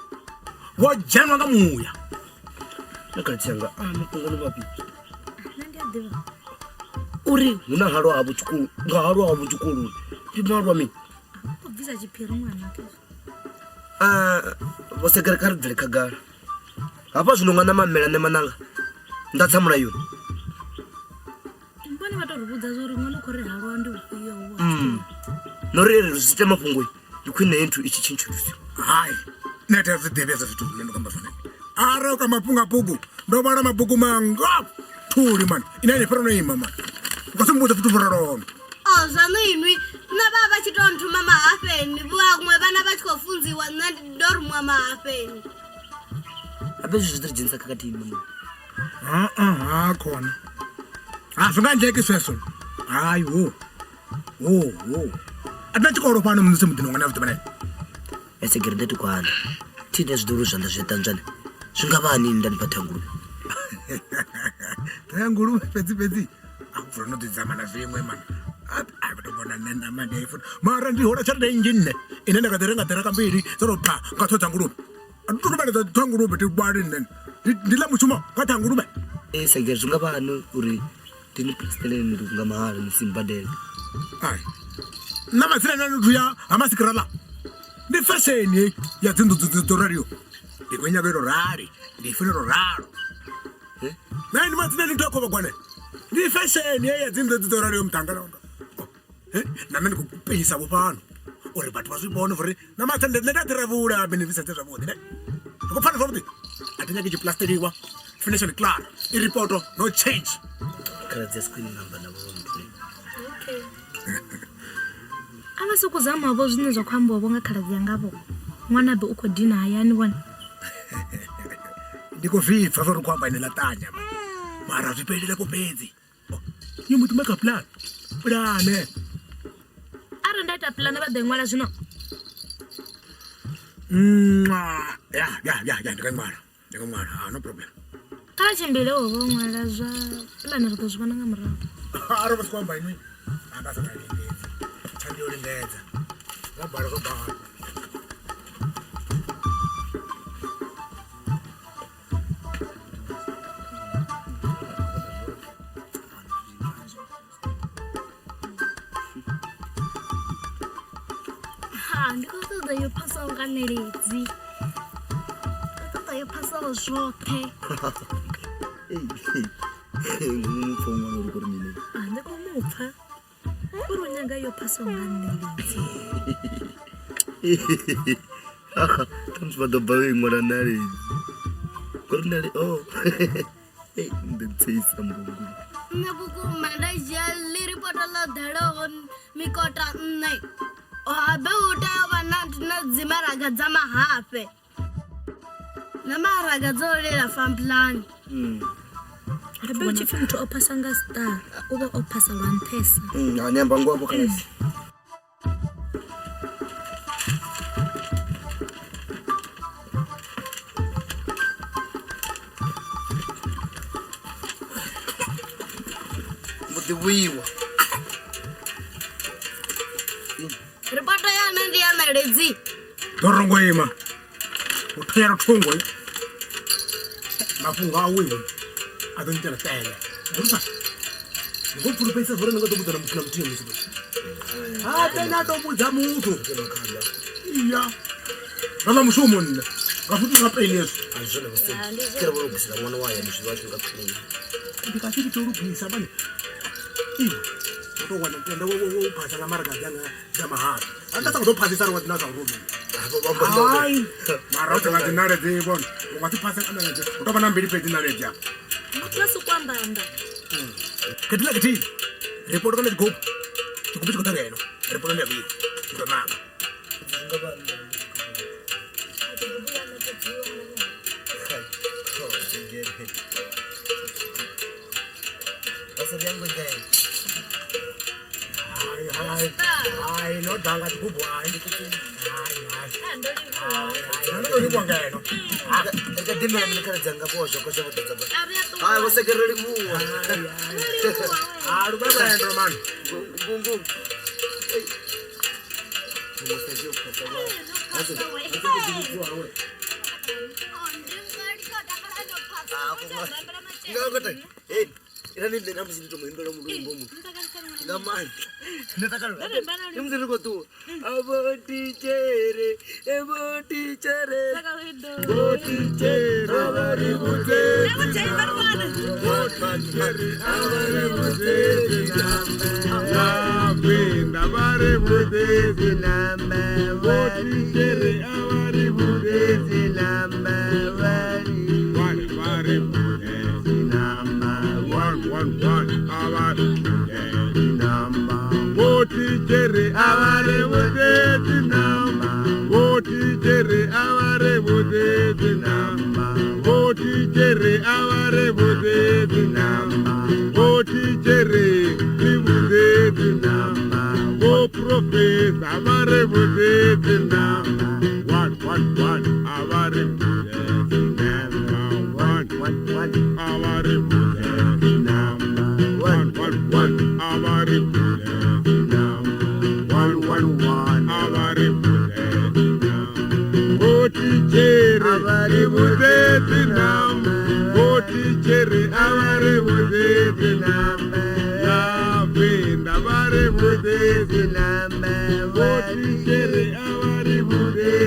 Wo dzhenwa nga muya. Na khaladzi yanga a mafhungo no vhafhi. Nṋe ndi a ḓivha. Uri hu na halwa havho tshikolo nga halwa havho tshikoloni. Ndi halwa mini? U bvisa tshiphiri ṅwana khezwo. Ah, vho segere kha ri bvele khagala. Hafha zwino nga ṋama mmela nṋe mananga. Nda tsa mulayoni. Vhone vha tou ri vhudza zwa uri ṅwana u khou ri halwa ndi vhufhio hovhu. No ri ri zwi ite mafhungo ndi khwine he nthu i tshi tshintshulusiwa. Hai, nṋe thi a zwi ḓivhi hezwo zwithu zwine ndo amba zwone. Arali ka mafhungo a bugu, ndo vhala mabugu manga thuli mani, ine ni fhira no ima mani. U nga si mmbudze fhethu zwo raloho. O zwaṋu inwi nṋe vha vha tshi tou nthuma mahafheni vhaṅwe vhana vha tshi khou funziwa nṋe ndo rumiwa mahafheni. Habe zwi zwi ḓo ri dzhenisa khakhathini mama. Ha ha khona. Ha zwi nga endleki sweswo. Hayi ho. Ho ho. A tina tshikolo fhano musi muḓini wanga na zwi ḓivha naye. Ya segere nda tikwana. Thi nda zwi ḓo uri zwanḓa zwi ṱanzwane. Zwi nga vha hani nda ni fha ṱhangulu. Ṱhoho ya nguluvhe fhedzi fhedzi. A bvula no ḓi dzama na zwiṅwe mani. A vha to vhona nṋe ṋama ndi a i funa. Mara ndi hola tshelede nnzhi nṋe ine nda nga ḓi renga ḓiraka mbili dzo tou pha nga ṱhoho dza nguluvhe. A thi tu luvheledza ṱhoho ya nguluvhe thi vhali nṋe. Ndi ḽa mushumo nga ṱhoho ya nguluvhe. Ee segere zwi nga vha hani uri ndi ni plasiṱele nnḓu nga mahala ni si mbadele. Ai. Nṋe matsina nṋe ndo ya ha masikirala. fesheni heyi ya dzinḓu dzo raliho ndi khou nyaga ito rali ndi i funa ito ralo nai ndi madzina ndi nthu gwane ndi fesheni heyi ya dzinḓu dzo raliho muṱangana wanga na nṋe ndi khou penyisa vho fhano uri vhathu vha zwi vhone uri na maṱhe nṋe nda ḓiravhula habe ndi sedze zwavhuḓi ne ndi khou pfana zwavhuḓi a thi nyagi tshiplasteliwa finish and clara i ripoto no change khaladzi ya screen number na vho muthu okay a vha sokou zama vho zwine zwa khou ambiwa vho nga khaladzi yanga vho ṅwana be u khou dina hayani vhone ndi khou zwipfa zwo ri khou amba ine ḽa ṱanya mara zwi fhelele ko fhedzi you must make a plan pulane arali nda ita pulane vha ḓo i ṅwala zwino ya ya ya ya ndi nga ṅwala ndi nga ṅwala ah, no problem kha vha tshimbile ho vho ṅwala zwa pulane ri ḓo zwi vhona nga murahu arali vha si khou amba inwi a nga sa nga lingedza tsha ndi yo lingedza zwa bala zwo bala Ha, ndi khou ṱoḓa yo phasaho nga ṋeledzi ndi khou ṱoḓa yo phasaho zwoṱhe mupfa ṅwana uri kori mini Ah, ndi khou mu pfa uri u nyaga yo phasaho nga ṋeledzi khamusi vha ḓo bva vho i ṅwala ṋaledzi kori nale o ndo tseisa mbungu Nṋe vhukuma nda dzhia ḽiripoto ḽo ḓalaho mikota nṋe habe hu tea u vha na na dzimaraga dza mahafhe na maraga dzo lela famphulani habe hu tshi pfi muthu o phasa nga star u vha o phasa lwa nṱhesa ni amba ngoho vho khaladzi mbo ḓi vhuiwa ripoto yone ndi ya ṋaledzi ḓo rongo ima u thanyela thungo mafhungo a wiwe a ḓo nyitela tele ndi khou pfulufhedzisa zwo ri ni nga ḓo vhudza na muthu na muthihi musi habe na to vhudza muthu iya ndo ḽa mushumo nṋe nga futhi zwa peni hezwi a zwone vhusele vho lugisela ṅwana wa hayani zwiḽiwa zwi nga khwine ndi nga si to lugisa mani iwe u to wana tenda wo phasa nga maraga dzanga dza mahala a nda sa khou ḓo phasisa ri wa dzina dza u rumela hai mara u nga dzinaledzi vhona u nga si phase nga naledzi u tou vha na mbili fhedzi naledzi afha muthu a sokou amba amba khethiḽa khethihi ripoto kana tshigubu tshigubu tshi khou ḓa ngeno ripoto ndi ya vhili u tou nanga Hai, no ḓa nga tshigubu hai. Hai, hai. Hai, no tou livhuwa ngeno. ri kha dimela mini khaladzi anga vho zhoko zwa vho ḓadza ba hai vho sekere livhuwa Ha, lu vhe lwendo mani. Ngungu. Irani nṋe na musi ndi to mu imbela luimbo muthu nga maanḓa nṋe takala ndi musi ri khou ṱuwa avho tichere evho tichere vho tichere avha ri Vhavenḓa vha ri vhudzedzi namba vho tichere a vha ri vhudzedzi namba vha ri one vha ri vhudzedzi namba one one one a vha ri vhudzedzi namba vho tichere a vha ri vhudzedzi namba vho tichere a vha ri vhudzedzi namba vho tichere a vha ri vhudzedzi namba vho tichere ri vhudzedzi namba vho profesa vha ri vhudzedzi namba one one one a vha ri vhudzedzi namba one one one a vha ri vhudzedzi namba one one one a vha ri vhudzedzi namba one one one a vha ri vhudzedzi namba vho tichere ri vhudzedzi namba vho tichere a vha ri vhudzedzi namba Vhavenḓa vha ri vhudzedzi namba vho tichere a vha ri vhudzedzi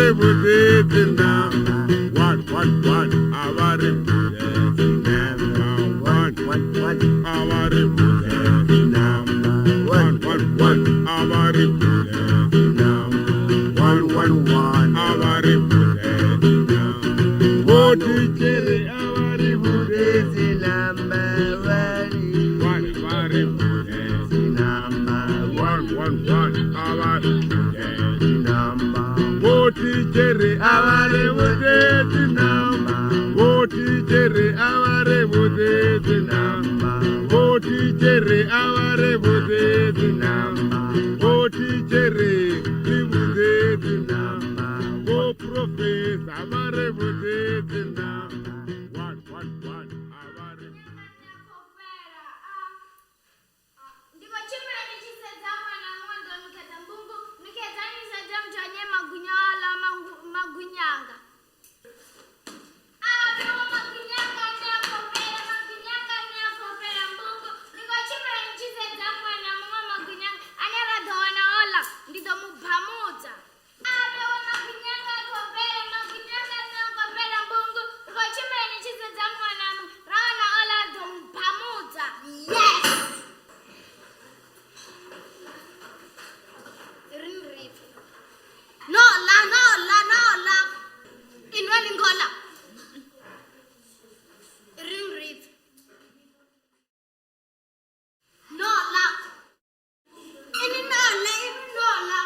ri vhudzedzi namba 1 1 1 a vha ri vhudzedzi namba 1 1 1 a vha ri vhudzedzi namba 1 1 1 a vha ri vhudzedzi namba 1 1 1 a vha ri vhudzedzi namba vho tichere a vha ri vhudzedzi namba 1 vha ri vhudzedzi namba 1 1 1 a vha ri vhudzedzi namba vho tichere a vha ri vhudzedzi namba vho tichere a vha ri vhudzedzi namba vho tichere a vha ri vhudzedzi namba vho tichere ri vhudzedzi namba vho profesa vha ri vhudzedzi namba 1 1 1 a vha ri Ndi khou tshimbila ndi tshi sedza muṅwe na muṅwe ndo nukhedza mbungu nukhedza ni sedze muthu ane magunya aḽa magunyanga. A vhewa magunyanga ane a khou fhela magunyanga ane a khou fhela mbungu ndi khou tshimbila ndi tshi sedza muṅwe na muṅwe magunyanga ane ra ḓo wana oḽa ndi ḓo mu bamudza. A vhewa magunyanga a khou fhela magunyanga ane a khou fhela mbungu ri khou tshimbila ni tshi sedza muṅwe na muṅwe ra wana oḽa ri ḓo mu bamudza. Yes! Ri ni ri pfe. No ḽa no ḽa no ḽa inwi a ni ngo ḽa. Ri ni ri pfe. No ḽa. Ini nola, ini nola.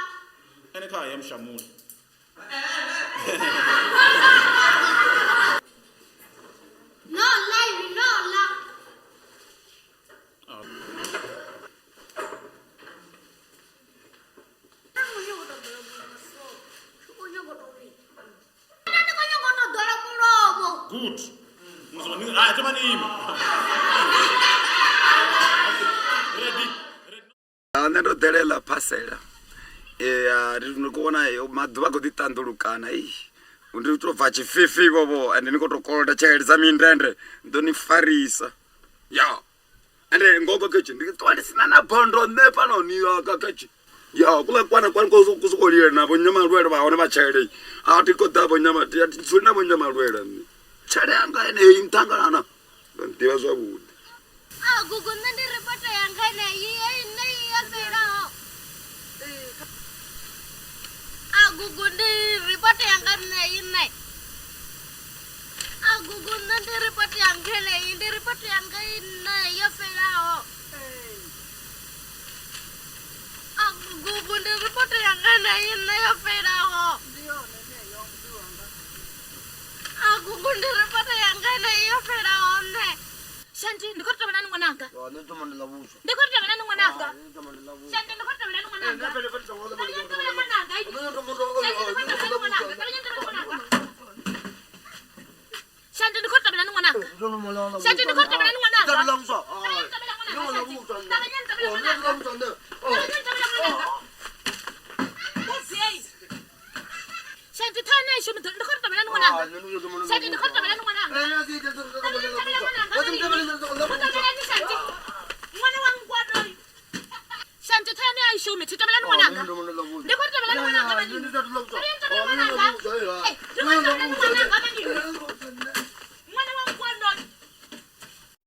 Ene kha ya mushamuli. Nola, ini nola. Good. Muzwa ah thoma ni ime. Ready. Nṋe ndo ḓelela phasela ya ndi khou vhona maḓuvha a khou ḓi ṱanḓulukana ei ndi u tou bva tshififi vho ende ni khou tou koloda tshelede dza mindende ndi ḓo ni farisa ya ende ngoho khetshe ndi ṱuwa ndi sina na bondo nṋe fhanoni ya khetshi ya kuḽa kwana kwana ku sokou lila na vho nyamalwele vha hone vha tshelede a thi khou ḓa vho nyama thi dzuli na vho nyamalwele nṋe tshelede yanga yeneyi nṱanganana ndo ḓivha zwavhuḓi. A gugu nṋe ndi ripoto yanga yeneyi yeneyi yo fhelaho. A gugu ndi ripoto yanga nṋe nṋe. A gugu nṋe ndi ripoto yanga yeneyi ndi ripoto yanga nṋe yo fhelaho. A gugu ndi ripoto yanga yeneyi nṋe yo fhelaho. A gugu ndi ripoto yanga yeneyi yo fhelaho nṋe. Shanti ndi khou ri tovhelani ṅwananga. Nṋe thoma ndi ḽa vhuswa. Ndi khou ri tovhelani ṅwananga. Shanti ndi khou ri tovhelani ṅwananga. Ṱavhanya tovhela ṅwananga. Shanti ndi khou ri tovhelani ṅwananga. Ṱavhanya tovhela ṅwananga. Shanti ndi khou ri tovhelani ṅwananga. Shanti ndi khou ri tovhelani ṅwananga. Ṱavhanya tovhela ṅwananga Shanti. Ṱavhanya tovhela ṅwananga. Ṱavhanya tovhela ṅwananga. Mudzei. Shanti ṱhani a i shumi ndi khou ri tovhelani ṅwananga. Shanti ndi khou ri tovhelani ṅwananga. Ṱavhanya tovhela ṅwananga. Tovhelani Shanti. Ṅwana wa ngwado. Shanti ṱhani a i shumi thi tovhelani ṅwananga. Ndi khou ri tovhelani ṅwananga mani. Ṱavhanya tovhela ṅwananga. Eh, ndi khou ri tovhelani ṅwananga mani.